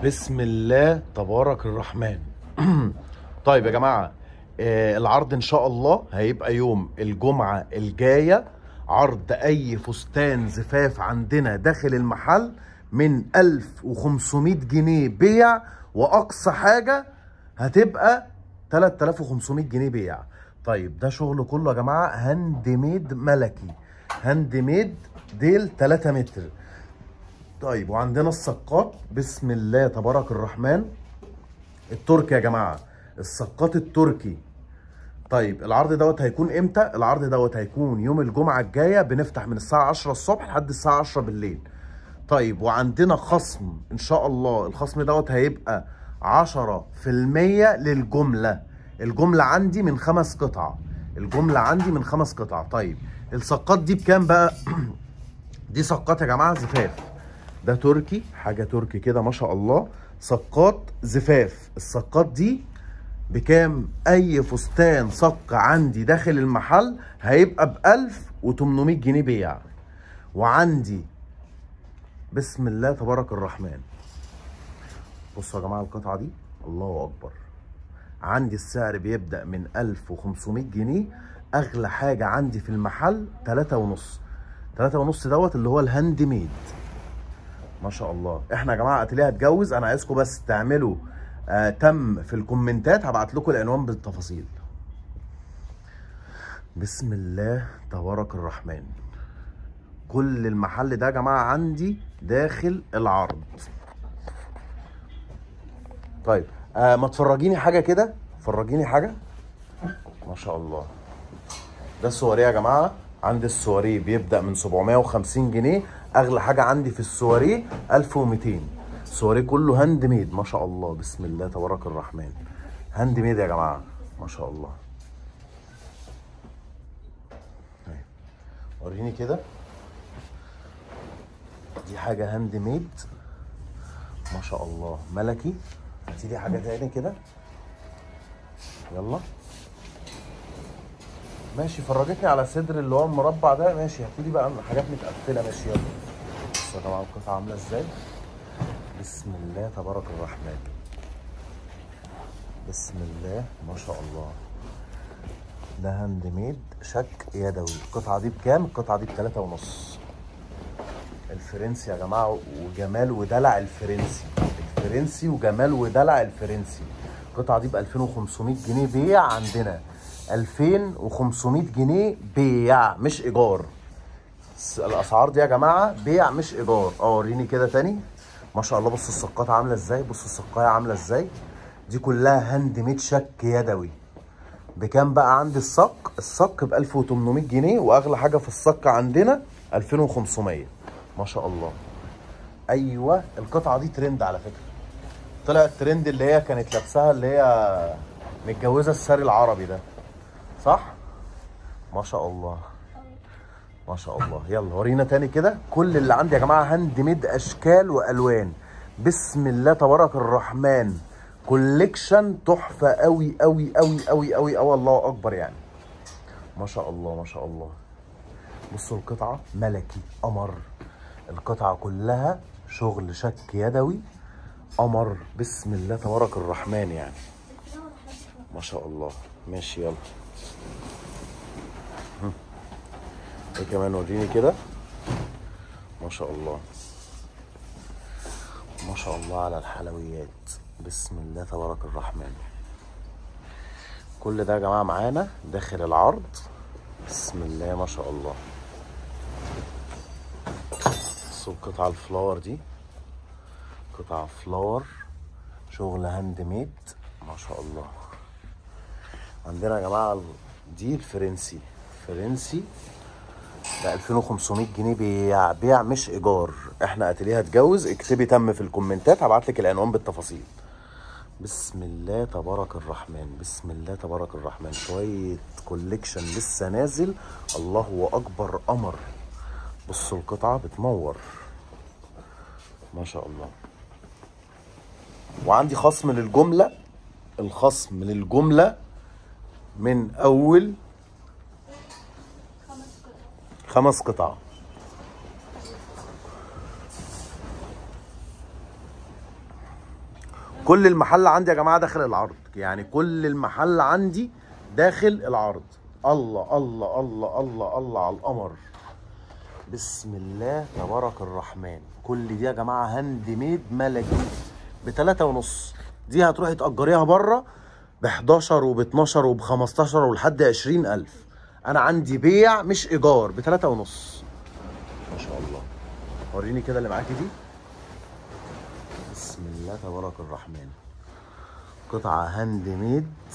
بسم الله تبارك الرحمن. طيب يا جماعة، العرض ان شاء الله هيبقى يوم الجمعة الجاية. عرض اي فستان زفاف عندنا داخل المحل من 1500 جنيه بيع، واقصى حاجة هتبقى 3500 جنيه بيع. طيب ده شغل كله يا جماعة hand made ملكي، hand made ديل 3 متر. طيب وعندنا السقاط، بسم الله تبارك الرحمن، التركي يا جماعة، السقاط التركي. طيب العرض دوت هيكون امتى؟ العرض دوت هيكون يوم الجمعة الجاية، بنفتح من الساعة 10 الصبح لحد الساعة 10 بالليل. طيب وعندنا خصم ان شاء الله، الخصم دوت هيبقى 10% للجملة. الجملة عندي من 5 قطع، الجملة عندي من 5 قطع. طيب السقاط دي بكام بقى؟ دي سقاط يا جماعة زفاف، ده تركي، حاجة تركي كده ما شاء الله، سقاط زفاف. السقاط دي بكام؟ اي فستان صق عندي داخل المحل هيبقى ب 1800 جنيه بيع. وعندي بسم الله تبارك الرحمن، بصوا يا جماعة القطعة دي الله اكبر. عندي السعر بيبدأ من 1500 جنيه، اغلى حاجة عندي في المحل 3.5، 3.5 دوت اللي هو ال hand made ما شاء الله. احنا يا جماعة اتليه هتجوز، انا عايزكم بس تعملوا تم في الكومنتات، هبعت لكم العنوان بالتفاصيل. بسم الله تبارك الرحمن، كل المحل ده يا جماعة عندي داخل العرض. طيب ما تفرجيني حاجة كده، فرجيني حاجة ما شاء الله. ده السواريه يا جماعة، عندي السواريه بيبدا من 750 جنيه، اغلى حاجة عندي في السواريه 1200. السواريه كله hand made ما شاء الله، بسم الله تبارك الرحمن، hand made يا جماعة ما شاء الله. طيب وريني كده، دي حاجة hand made ما شاء الله ملكي. هاتي لي حاجة تاني كده، يلا ماشي. فرجتني على صدر اللي هو المربع ده، ماشي. هاتي لي بقى حاجات متقفله، ماشي يلا. بصوا يا جماعة القطعة عامله ازاي، بسم الله تبارك الرحمن، بسم الله ما شاء الله. ده hand made شك يدوي. القطعة دي بكام؟ القطعة دي ب3.5. الفرنسي يا جماعة، وجمال ودلع الفرنسي، الفرنسي وجمال ودلع الفرنسي. القطعة دي ب 2500 جنيه بيع عندنا، 2500 جنيه بيع مش ايجار. الاسعار دي يا جماعة بيع مش ايجار. وريني كده تاني ما شاء الله. بصوا السقاطه عامله ازاي، بصوا السقاية عامله ازاي، دي كلها hand made شك يدوي. بكام بقى عندي الصك؟ الصك ب 1800 جنيه، واغلى حاجة في الصك عندنا 2500 ما شاء الله. ايوه القطعة دي ترند على فكرة، طلعت ترند اللي هي كانت لابساها اللي هي متجوزة الساري العربي ده، صح؟ ما شاء الله ما شاء الله. يلا ورينا تاني كده. كل اللي عندي يا جماعة hand made اشكال والوان، بسم الله تبارك الرحمن، collection تحفة قوي قوي قوي قوي قوي قوي، الله اكبر يعني ما شاء الله ما شاء الله. بصوا القطعة ملكي قمر، القطعة كلها شغل شك يدوي قمر، بسم الله تبارك الرحمن يعني ما شاء الله. ماشي يلا، ايه كمان وريني كده ما شاء الله ما شاء الله على الحلويات، بسم الله تبارك الرحمن. كل ده يا جماعة معانا داخل العرض، بسم الله ما شاء الله. بصوا القطعة ال flower دي، قطعه flower شغل hand made ما شاء الله. عندنا يا جماعة دي الفرنسي، فرنسي ده 2500 جنيه بيع، بيع مش ايجار. احنا اتليه هتجوز، اكتبي تم في الكومنتات، هبعت لك العنوان بالتفاصيل. بسم الله تبارك الرحمن، بسم الله تبارك الرحمن، شوية collection لسه نازل، الله اكبر قمر. بصوا القطعة بتنور ما شاء الله. وعندي خصم للجملة، الخصم للجملة من اول 5 قطع. كل المحل عندي يا جماعة داخل العرض، يعني كل المحل عندي داخل العرض. الله الله الله الله الله على القمر. بسم الله تبارك الرحمن. كل دي يا جماعة handmade ملكي ب3.5. دي هتروحي تأجريها بره ب11 وب12 وب15 ولحد 20,000. انا عندي بيع مش ايجار ب3.5. ما شاء الله. وريني كده اللي معاكي دي. بسم الله تبارك الرحمن. قطعه handmade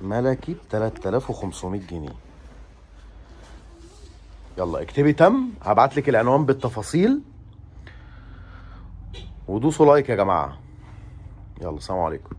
ملكي ب 3500 جنيه. يلا اكتبي تم، هبعت لك العنوان بالتفاصيل، ودوسوا لايك يا جماعة. يلا سلام عليكم.